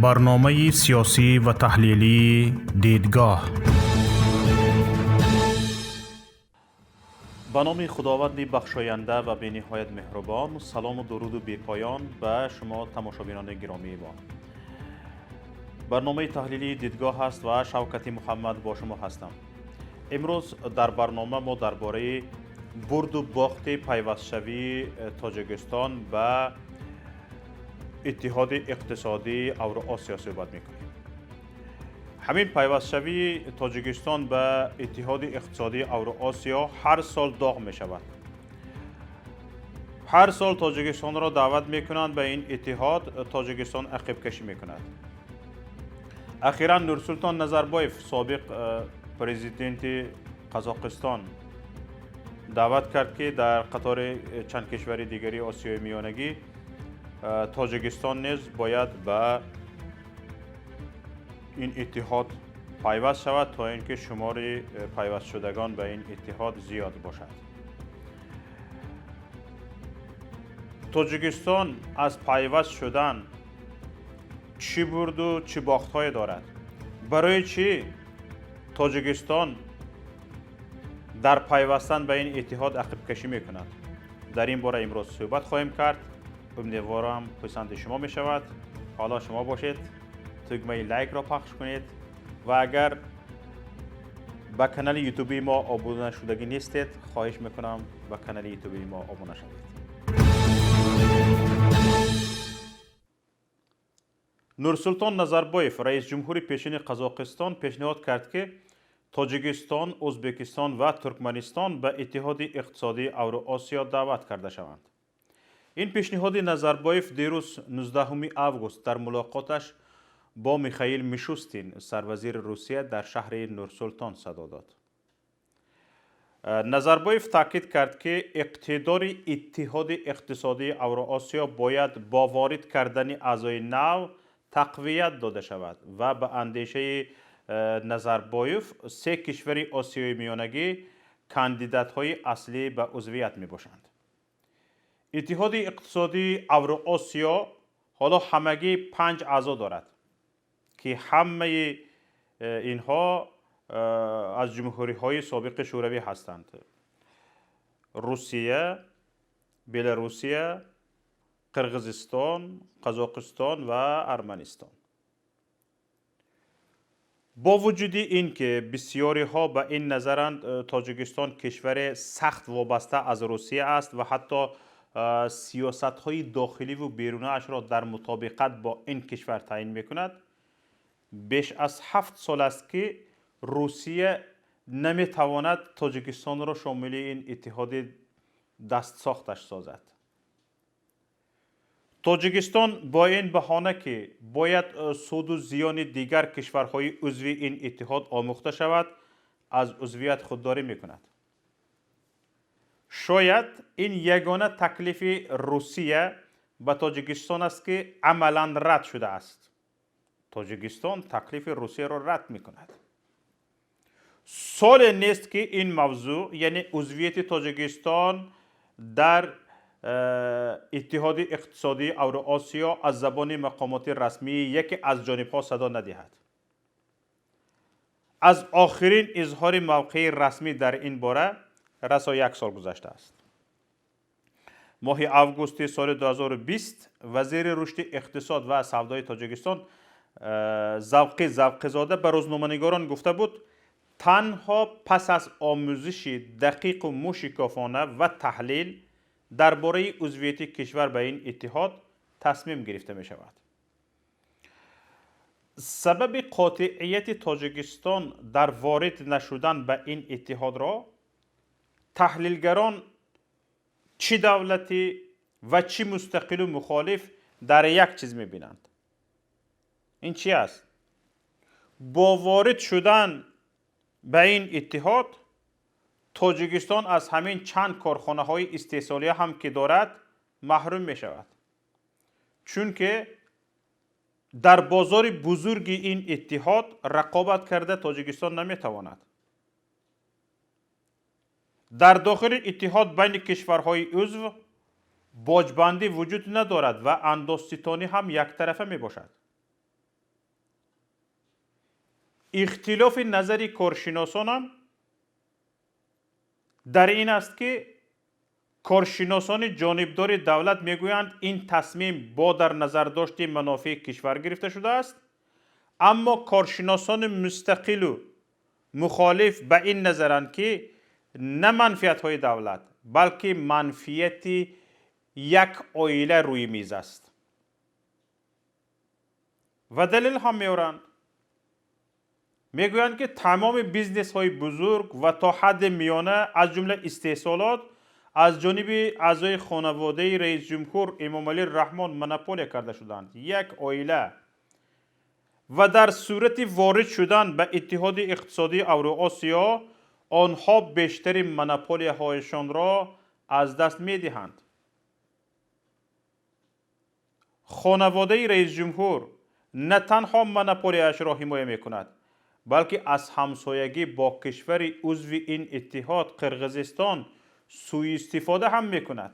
Барномаи сиёсӣ ва таҳлилии «Дидгоҳ». Ба номи Худованди бахшоянда ва бениҳоят меҳрубон, салому дуруду бепоён ба шумо, тамошобинони гиромии мо. Барномаи таҳлилии «Дидгоҳ» аст ва Шавкати Муҳаммад бо шумо ҳастам. Имрӯз дар барнома мо дар бораи бурду бохти пайвастшавии Тоҷикистон ба Иттиҳоди иқтисодии Авроосиё суҳбат мекунем. Ҳамин пайвастшавии Тоҷикистон ба Иттиҳоди иқтисодии Авроосиё ҳар сол доғ мешавад. Ҳар сол Тоҷикистонро даъват мекунанд ба ин иттиҳод, Тоҷикистон ақибкашӣ мекунад. Ахиран Нурсултон Назарбоев, собиқ президенти Қазоқистон, даъват кард, ки дар қатори чанд кишвари дигари Осиёи Миёнагӣ Тоҷикистон низ бояд ба ин иттиҳод пайваст шавад, то ин ки шумори пайвастшудагон ба ин иттиҳод зиёд бошад. Тоҷикистон аз пайваст шудан чӣ бурду чӣ бохтҳое дорад? Барои чӣ Тоҷикистон дар пайвастан ба ин иттиҳод ақибкашӣ мекунад? Дар ин бора имрӯз суҳбат хоҳем кард. Умедворам, писанди шумо мешавад. Ҳоло шумо бошед, тугмаи лайкро пахш кунед ва агар ба канали ютубии мо обуна шудагӣ нестед, хоҳиш мекунам, ба канали ютубии мо обуна шавед. Нурсултон Назарбоев, раисҷумҳури пешини Қазоқистон, пешниҳод кард, ки Тоҷикистон, Ӯзбекистон ва Туркманистон ба Иттиҳоди иқтисодии Авроосиё даъват карда шаванд. Ин пешниҳоди Назарбоев дирӯз, 19 август, дар мулоқоташ бо Михаил Мишустин, сарвазири Русия, дар шаҳри Нурсултон садо дод. Назарбоев таъкид кард, ки иқтидори Иттиҳоди иқтисодии Авроосиё бояд бо ворид кардани аъзои нав тақвият дода шавад ва ба андешаи Назарбоев се кишвари Осиёи Миёнагӣ кандидатҳои аслӣ ба узвият мебошанд. Иттиҳоди иқтисодии Авроосиё ҳоло ҳамагӣ панҷ аъзо дорад, ки ҳамаи инҳо аз ҷумҳуриҳои собиқи Шӯравӣ ҳастанд: Русия, Беларусия, Қирғизистон, Қазоқистон ва Арманистон. Бо вуҷуди ин ки бисёриҳо ба ин назаранд, Тоҷикистон кишваре сахт вобаста аз Русия аст ва ҳатто сиёсатҳои дохиливу берунаашро дар мутобиқат бо ин кишвар таъин мекунад, беш аз 7 сол аст, ки Русия наметавонад Тоҷикистонро шомили ин иттиҳоди дастсохташ созад. Тоҷикистон бо ин баҳона, ки бояд суду зиёни дигар кишварҳои узви ин иттиҳод омӯхта шавад, аз узвият худдорӣ мекунад. Шояд ин ягона таклифи Русия ба Тоҷикистон аст, ки амалан рад шудааст. Тоҷикистон таклифи Русияро рад мекунад. Соле нест, ки ин мавзӯъ, яъне узвияти Тоҷикистон дар Иттиҳоди иқтисодии Авроосиё, аз забони мақомоти расмии яке аз ҷонибҳо садо надиҳад. Аз охирин изҳори мавқеи расмӣ дар ин бора расо як сол гузаштааст. Моҳи августи соли 2020 вазири рушди иқтисод ва савдои Тоҷикистон Завқи Завқизода ба рӯзноманигорон гуфта буд, танҳо пас аз омӯзиши дақиқу мушикофона ва таҳлил дар бораи узвияти кишвар ба ин иттиҳод тасмим гирифта мешавад. Сабаби қотеияти Тоҷикистон дар ворид нашудан ба ин иттиҳодро таҳлилгарон, чӣ давлатӣ ва чӣ мустақилу мухолиф, дар як чиз мебинанд. Ин чи аст? Бо ворид шудан ба ин иттиҳод Тоҷикистон аз ҳамин чанд корхонаҳои истеҳсолия ҳам ки дорад, маҳрум мешавад, чунки дар бозори бузурги ин иттиҳод рақобат карда Тоҷикистон наметавонад. Дар дохили иттиҳод байни кишварҳои узв боҷбандӣ вуҷуд надорад ва андозситонӣ ҳам яктарафа мебошад. Ихтилофи назари коршиносонам дар ин аст, ки коршиносони ҷонибдори давлат мегӯянд, ин тасмим бо дар назардошти манофеи кишвар гирифта шудааст, аммо коршиносони мустақилу мухолиф ба ин назаранд, ки на манфиатҳои давлат, балки манфиати як оила рӯи миз аст. Ва далел ҳам меоранд. Мегӯянд, ки тамоми бизнесҳои бузург ва то ҳадди миёна, аз ҷумла истеҳсолот, аз ҷониби аъзои хонаводаи раисҷумҳур Эмомалӣ Раҳмон монополия карда шуданд. Як оила. Ва дар сурати ворид шудан ба Иттиҳоди иқтисодии Авроосиё онҳо бештари монополияҳояшонро аз даст медиҳанд. Хонаводаи раисҷумҳур на танҳо монополияашро ҳимоя мекунад, балки аз ҳамсоягӣ бо кишвари узви ин иттиҳод, Қирғизистон, сӯистифода ҳам мекунад.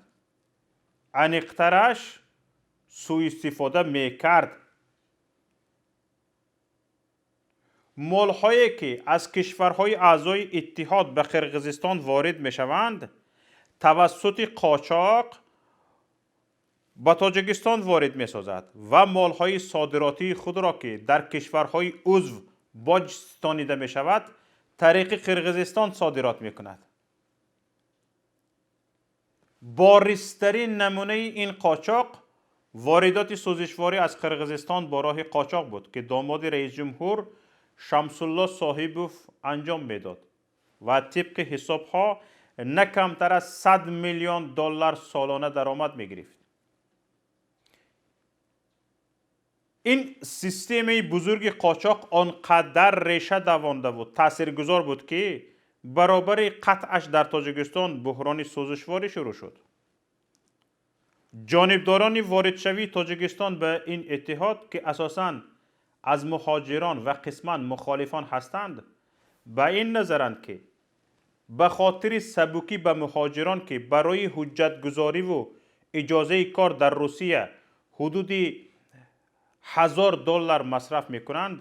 Аниқтараш, сӯистифода мекард. Молҳое, ки аз кишварҳои аъзои иттиҳод ба Қирғизистон ворид мешаванд, тавассути қочоқ ба Тоҷикистон ворид месозад ва молҳои содиротии худро, ки дар кишварҳои узв боҷ стонида мешавад, тариқи Қирғизистон содирот мекунад. Боризтарин намунаи ин қочоқ воридоти сӯзишворӣ аз Қирғизистон бо роҳи қочоқ буд, ки домоди раисҷумҳур Шамсулло Соҳибов анҷом медод ва тибқи ҳисобҳо на камтар аз 100 миллион доллар солона даромад мегирифт. Ин системаи бузурги қочоқ он қадар реша давондаву таъсиргузор буд, ки баробари қатъаш дар Тоҷикистон буҳрони сӯзишворӣ шурӯъ шуд. Ҷонибдорони воридшавии Тоҷикистон ба ин иттиҳод, ки асосан аз муҳоҷирон ва қисман мухолифон ҳастанд, ба ин назаранд, ки ба хотири сабукӣ ба муҳоҷирон, ки барои ҳуҷҷатгузориву иҷозаи кор дар Русия ҳудуди $1000 масраф мекунанд,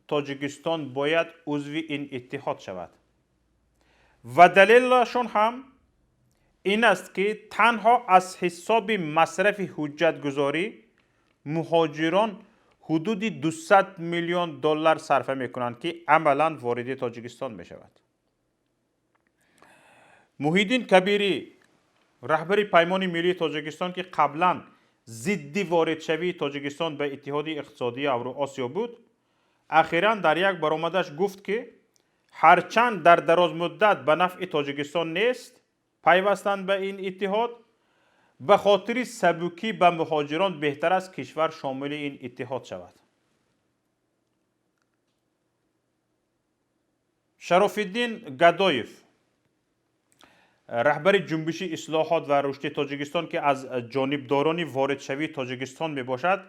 Тоҷикистон бояд узви ин иттиҳод шавад. Ва далелашон ҳам ин аст, ки танҳо аз ҳисоби масрафи ҳуҷҷатгузорӣ муҳоҷирон ҳудуди 200 миллион доллар сарфа мекунанд, ки амалан вориди Тоҷикистон мешавад. Муҳиддин Кабирӣ, раҳбари Паймони миллии Тоҷикистон, ки қаблан зидди воридшавии Тоҷикистон ба Иттиҳоди иқтисодии Авроосиё буд, ахиран дар як баромадаш гуфт, ки ҳарчанд дар дарозмуддат ба нафъи Тоҷикистон нест пайвастан ба ин иттиҳод, ба хотири сабукӣ ба муҳоҷирон беҳтар аст кишвар шомили ин иттиҳод шавад. Шарофиддин Гадоев, раҳбари ҷунбиши ислоҳот ва рушди Тоҷикистон, ки аз ҷонибдорони воридшавии Тоҷикистон мебошад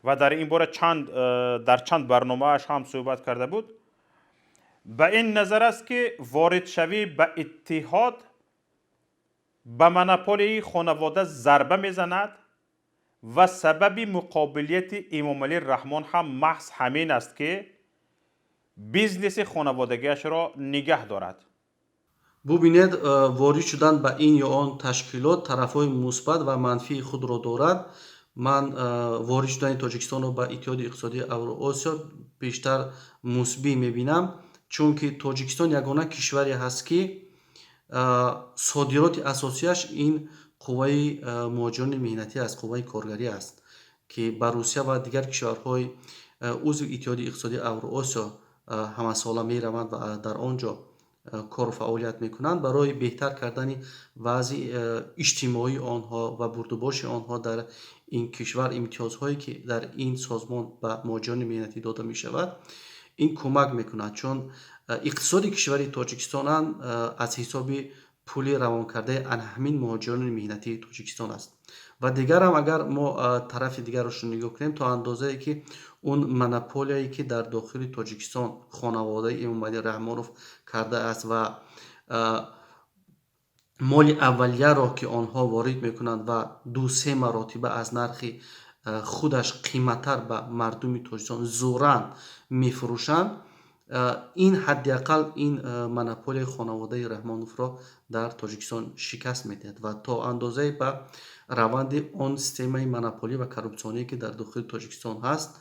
ва дар ин бора дар чанд барномааш ҳам суҳбат карда буд, ба ин назар аст, ки воридшавӣ ба иттиҳод ба монополияи хонавода зарба мезанад ва сабаби муқобилияти Эмомалӣ Раҳмон ҳам маҳз ҳамин аст, ки бизнеси хонаводагиашро нигаҳ дорад. Бубинед, ворид шудан ба ин ё он ташкилот тарафҳои мусбат ва манфии худро дорад. Ман ворид шудани Тоҷикистонро ба Иттиҳоди иқтисодии Авроосиё бештар мусбӣ мебинам, чунки Тоҷикистон ягона кишваре ҳаст, ки содироти асосияш ин қувваи муҳоҷирони меҳнатӣ аст, қувваи коргарӣ аст, ки ба Русия ва дигар кишварҳои узви Иттиҳоди иқтисодии Авроосиё ҳамасола мераванд ва дар он ҷо кору фаъолият мекунанд барои беҳтар кардани вазъи иҷтимоии онҳо ва бурдубоши онҳо дар ин кишвар. Имтиёзҳое, ки дар ин созмон ба муҳоҷирони меҳнатӣ дода мешавад, ин кӯмак мекунад, чун иқтисоди кишвари Тоҷикистонам аз ҳисоби пули равонкардаи ана ҳамин муҳоҷирони меҳнатии Тоҷикистон аст. Ва дигарам, агар мо тарафи дигарашро нигоҳ кунем, то андозае ки он монополияе, ки дар дохили Тоҷикистон хонаводаи Эмомалӣ Раҳмонов кардааст ва моли аввалияро, ки онҳо ворид мекунанд ва 2-3 маротиба аз нархи худаш қиматтар ба мардуми Тоҷикистон зӯран мефурӯшанд, Ин ҳадди ақал ин монополияи хонаводаи Раҳмоновро дар Тоҷикистон шикаст медиҳад ва то андозае ба раванди он системаи монополӣ ва коррупсионие, ки дар дохили Тоҷикистон ҳаст,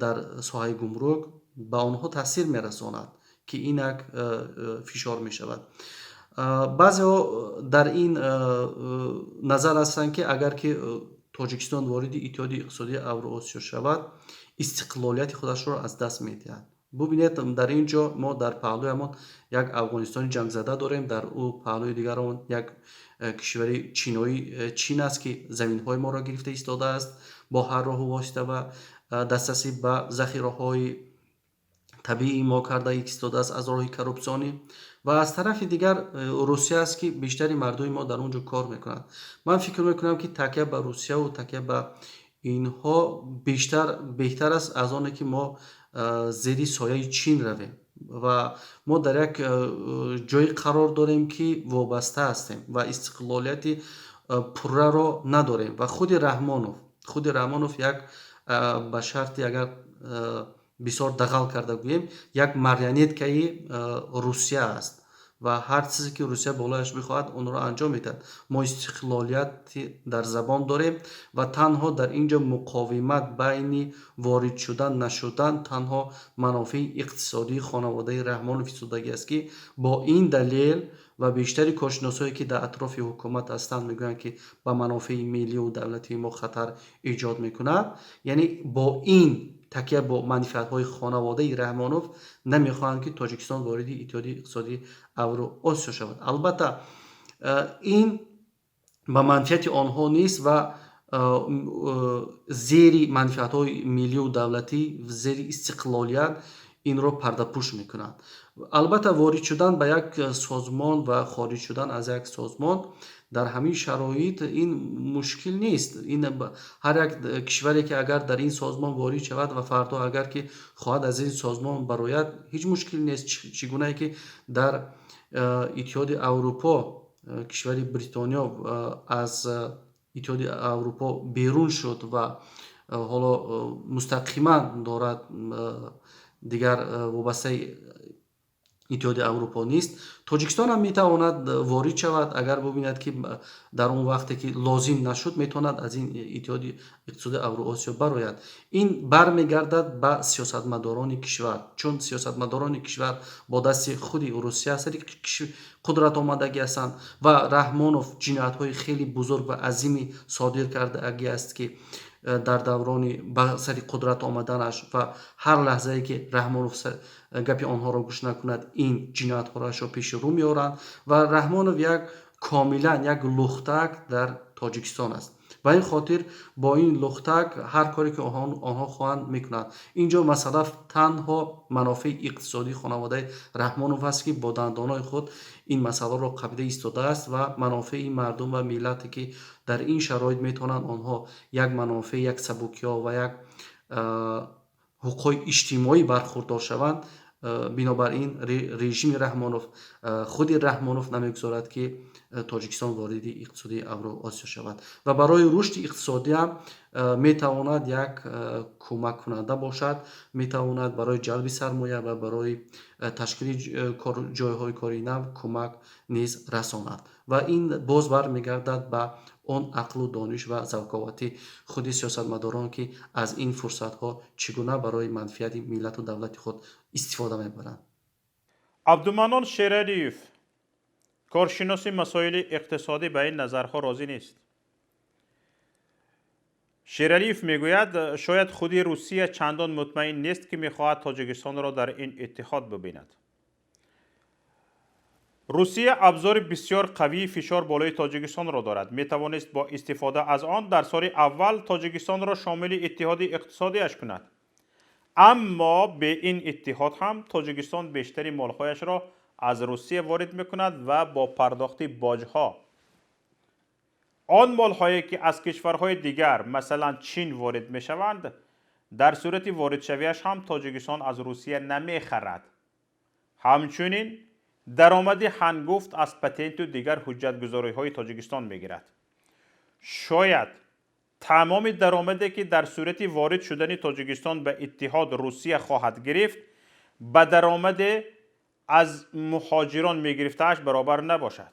дар соҳаи гумрук ба онҳо таъсир мерасонад, ки ин як фишор мешавад. Баъзеҳо дар ин назар ҳастанд, ки агар ки Тоҷикистон вориди Иттиҳоди Иқтисодии Авроосиё шавад, истиқлолияти худашро аз даст медиҳад. Бубинед, дар ин ҷо мо дар паҳлӯямон як Афғонистони ҷангзада дорем, дар ӯ паҳлӯи дигаромон як кишвари чиноӣ, Чин аст, ки заминҳои моро гирифта истодааст бо ҳар роҳу восита ва дастрасӣ ба захираҳои табиии мо карда истодааст аз роҳи коррупсионӣ. Ва аз тарафи дигар Русия аст, ки бештари мардуми мо дар он ҷо кор мекунанд. Ман фикр мекунам, ки такя ба Русияву такя ба инҳо бештар беҳтар аст аз оне ки мо зери сояи Чин равем. Ва мо дар як ҷое қарор дорем, ки вобаста ҳастем ва истиқлолияти пурраро надорем. Ва худи Раҳмонов як, ба шарти агар бисёр дағал карда гӯем, як марионеткаи Русия аст ва ҳар чизе ки Русия болояш бихоҳад, онро анҷом медиҳад. Мо истиқлолияти дар забон дорем ва танҳо дар ин ҷо муқовимат байни ворид шудан, нашудан танҳо манофеи иқтисодии хонаводаи Раҳмонов истодагӣ аст, ки бо ин далел ва бештари коршиносое, ки дар атрофи ҳукумат ҳастанд, мегӯянд, ки ба манофеи миллию давлатии мо хатар эҷод мекунад. Яъне бо ин такя бо манфиатҳои хонаводаи Раҳмонов намехоҳанд, ки Тоҷикистон вориди Иттиҳоди Иқтисодии Авроосиё шавад. Албатта, ин ба манфиати онҳо нест ва зери манфиатҳои миллию давлатӣ, зери истиқлолият инро пардапӯш мекунанд. Албатта, ворид шудан ба як созмон ва хориҷ шудан аз як созмон дар ҳамин шароит ин мушкил нест. Ин ҳар як кишваре, ки агар дар ин созмон ворид шавад ва фардо агар ки хоҳад, аз ин созмон барояд, ҳеҷ мушкил нест. Чӣ гунае ки дар Иттиҳоди Аврупо кишвари Бритониё аз Иттиҳоди Аврупо берун шуд ва ҳоло мустақиман дорад, дигар вобастаи Иттиҳоди Аврупо нест. Тоҷикистон ҳам метавонад ворид шавад. Агар бубинад, ки дар он вақте ки лозим нашуд, метавонад аз ин Иттиҳоди Иқтисодии Авроосиё барояд. Ин бармегардад ба сиёсатмадорони кишвар, чун сиёсатмадорони кишвар бо дасти худи Русия сари қудрат омадагӣ ҳастанд ва Раҳмонов ҷиноятҳои хеле бузург ва азими содир кардагӣ аст, ки дар даврони ба сари қудрат омаданаш, ва ҳар лаҳзае ки Раҳмонов гапи онҳоро гӯш накунад, ин ҷиноятҳоашро пеши рӯ меоранд. Ва Раҳмонов як комилан як лухтак дар Тоҷикистон аст. Ба ин хотир бо ин лухтак ҳар коре ки онҳо хоҳанд, мекунанд. Ин ҷо масъала танҳо манофеи иқтисодии хонаводаи Раҳмонов аст, ки бо дандонои худ ин масъаларо қабида истодааст ва манофеи мардум ва миллате, ки дар ин шароит метавонанд онҳо як манофеъ, як сабукиҳо ва як ҳуқуқҳои иҷтимоӣ бархурдор шаванд. Бинобар ин режими Раҳмонов, худи Раҳмонов намегузорад, ки Тоҷикистон вориди иқтисодии Авроосиё шавад ва барои рушди иқтисодиам метавонад як кӯмаккунанда бошад, метавонад барои ҷалби сармоя ва барои ташкили ҷойҳои кори нав кӯмак низ расонад. Ва ин боз бармегардад ба он ақлу дониш ва завковати худи сиёсатмадорон, ки аз ин фурсатҳо чӣ гуна барои манфиати миллату давлати худ истифода мебаранд. Абдуманнон Шералиев, коршиноси масоили иқтисодӣ, ба ин назарҳо розӣ нест. Шералиев мегӯяд, шояд худи Русия чандон мутмаин нест, ки мехоҳад Тоҷикистонро дар ин иттиҳод бибинад. Русия абзори бисёр қавии фишор болои Тоҷикистонро дорад. Метавонист бо истифода аз он дар соли аввал Тоҷикистонро шомили иттиҳоди иқтисодиаш кунад. Аммо бе ин иттиҳод ҳам Тоҷикистон бештари молҳояшро аз Русия ворид мекунад ва бо пардохти боҷҳо. Он молҳое, ки аз кишварҳои дигар, масалан Чин, ворид мешаванд, дар сурати воридшавиаш ҳам Тоҷикистон аз Русия намехарад. Ҳамчунин даромади ҳангуфт аз патенту дигар ҳуҷҷатгузориҳои Тоҷикистон мегирад. Шояд тамоми даромаде, ки дар сурати ворид шудани Тоҷикистон ба иттиҳод Русия хоҳад гирифт. ба даромаде аз муҳоҷирон мегирифтааш баробар набошад.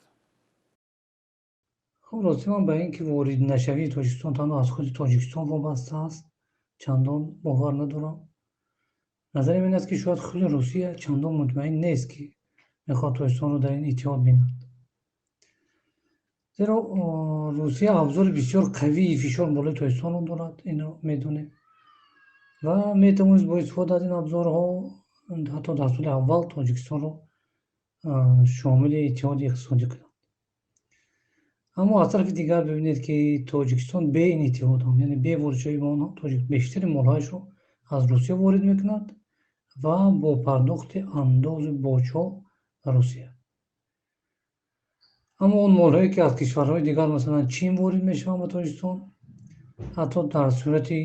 Хуб, рости ман ба ин ки ворид нашавии Тоҷикистон танҳо аз худи Тоҷикистон вобаста аст, чандон бовар надорам. Назарим ин аст, ки шояд худи Русия чандон мутмаин нест, ки мехоҳад Тоҷикистонро дар ин иттиҳод бинад. Зеро Русия абзори бисёр қавии фишор болои Тоҷикистонро дорад, инро медонем. Ва метавонист бо истифода аз ин абзорҳо ҳатто дар соли аввал Тоҷикистонро шомили иттиҳоди иқтисодӣ кунад. Аммо аз тарафи дигар бибинед, ки Тоҷикистон бе ин иттиҳод ҳам, яъне бе воридшавӣ ба он ҳам, бештари молҳояшро аз Русия ворид мекунад ва бо пардохти андозу боҷҳо ба Русия. Аммо он молҳое, ки аз кишварҳои дигар, масалан Чин, ворид мешаванд ба Тоҷикистон, ҳатто дар сурати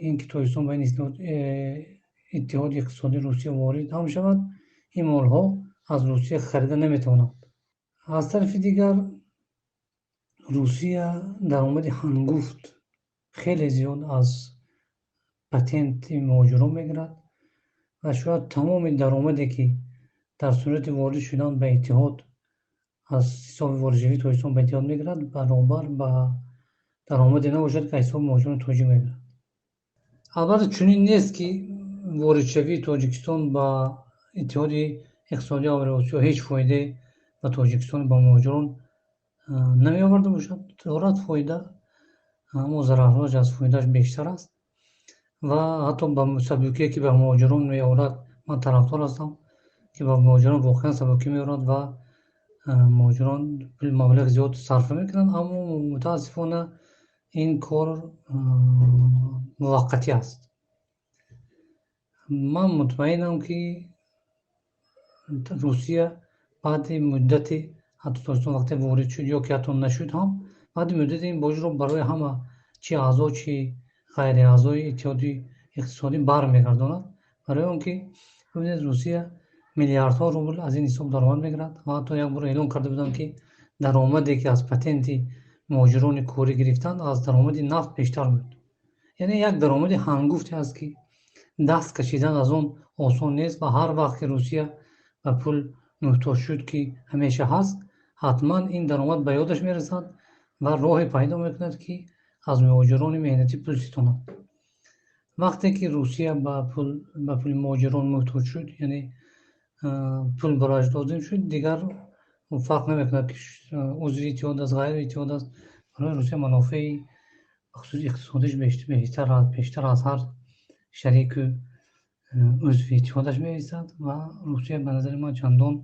ин ки Тоҷикистон ба ин иттиҳоди иқтисодии Русия ворид ҳам шавад, ин молҳо аз Русия харида наметавонанд. Аз тарафи дигар Русия даромади ҳангуфт хеле зиёд аз патенти муҳоҷирон мегирад ва шояд тамоми даромаде, ки дар сурати ворид шудан ба иттиҳод аз ҳисоби воридшавии Тоҷикистон ба иттиҳод мегирад, баробар ба даромаде набошад, ки аз ҳисоби муҳоҷирони тоҷик мегирад. Албатта, чунин нест, ки воридшавии Тоҷикистон ба иттиҳоди иқтисодии Авруосиё ҳеҷ фоидае ба Тоҷикистон, ба муҳоҷирон намеоварда бошад. Дорад фоида, аммо зарарҳояш аз фоидааш бештар аст ва ҳатто ба сабукие, ки ба муҳоҷирон меорад, ман тарафдор ҳастам, ки ба муҳоҷирон воқеан сабукӣ меорад ва муҳоҷирон пул маблағи зиёд сарфа мекунанд, аммо мутаассифона ин кор муваққатӣ аст. Ман мутмаинам, ки Русия баъди муддате, ҳатто Тоҷикистон вақте ворид шуд ё ки ҳатто нашуд ҳам, баъди муддате ин боҷро барои ҳама, чи аъзо, чи ғайриаъзои иттиҳоди иқтисодӣ, бармегардонад. Барои он ки бибинед, Русия миллиардҳо рубл аз ин ҳисоб даромад мегирад ва ҳатто як бор эълон карда буданд, ки даромаде, ки аз патенти муҳоҷирони корӣ гирифтанд, аз даромади нафт бештар буд. Яъне як даромади ҳангуфте аст, ки даст кашидан аз он осон нест ва ҳар вақт ки Русия ба пул муҳтоҷ шуд, ки ҳамеша ҳаст, ҳатман ин даромад ба ёдаш мерасад ва роҳе пайдо мекунад, ки аз муҳоҷирони меҳнатӣ пул ситонад. Вақте ки Русия ба пули муҳоҷирон муҳтоҷ шуд, яъне пул барояш лозим шуд, дигар фарқ намекунад, ки узви иттиҳод аст, ғайри иттиҳод аст. Барои Русия манофеи бахусус иқтисодиш бештар аз ҳар шарику узви иттиҳодаш меистад ва Русия ба назари ман чандон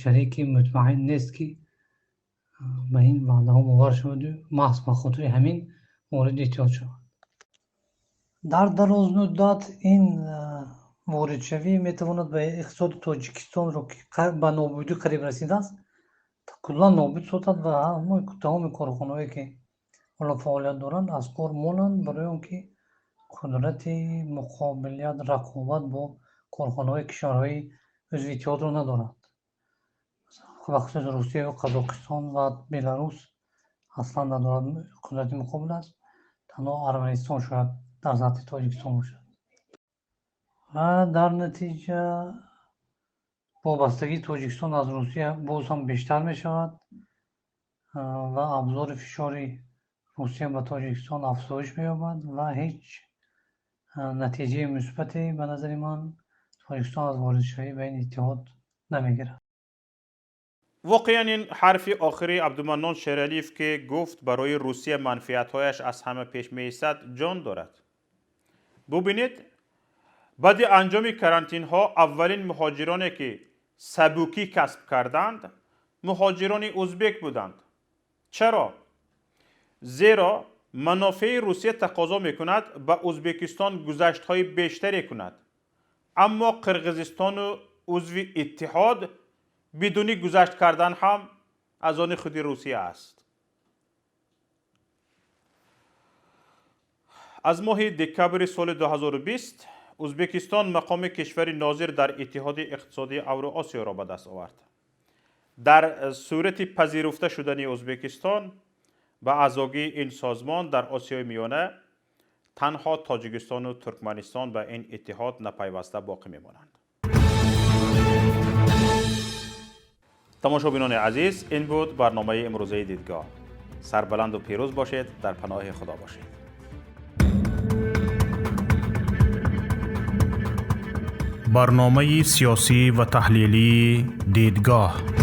шарики мутмаин нест, ки ба ин ваъдаҳо бовар шаваду маҳз ба хотири ҳамин вориди иттиҳод шавад. Дар дарозмуддат ин воридшавӣ метавонад ба иқтисоди Тоҷикистонро, ки ба нобудӣ қариб расидааст, куллан нобуд созад ва тамоми корхонаҳое, ки ҳоло фаъолият доранд, аз кор монанд, барои он ки қудрати муқобилият, рақобат бо корхонаҳои кишварҳои узви иттиҳодро надорад. Бахусус Русияю Қазоқистон ва Беларус аслан надорад қудрати муқобил аст. Танҳо Арманистон шояд дар сатҳи Тоҷикистон бошад ва дар натиҷа вобастагии Тоҷикистон аз Русия боз ҳам бештар мешавад ва абзори фишори Русия ба Тоҷикистон афзоиш меёбад ва ҳеҷ натиҷаи мусбате ба назари ман Тоҷикистон аз воридшавӣ ба ин иттиҳод намегирад. Воқеан, ин ҳарфи охири Абдуманнон Шералиев, ки гуфт, барои Русия манфиатҳояш аз ҳама пеш меистад, ҷон дорад. Бубинед, баъди анҷоми карантинҳо аввалин муҳоҷироне, ки сабукӣ касб карданд, муҳоҷирони узбек буданд. Чаро? Зеро манофеи Русия тақозо мекунад, ба Узбекистон гузаштҳои бештаре кунад, аммо Қирғизистону узви иттиҳод бидуни гузашт кардан ҳам аз они худи Русия аст. Аз моҳи декабри соли 2020 Узбекистон мақоми кишвари нозир дар Иттиҳоди иқтисодии Авроосиёро ба даст овард. Дар сурати пазируфта шудани Узбекистон ба аъзогии ин созмон дар Осиёи Миёна Танҳо Тоҷикистон ва Туркманистон ба ин иттиҳод напайваста боқӣ мемонанд. Тамошобинони азиз, ин буд барномаи имрӯзаи Дидгоҳ. Сарбаланду пирӯз бошед, дар паноҳи Худо бошед. Барномаи сиёсӣ ва таҳлилии Дидгоҳ.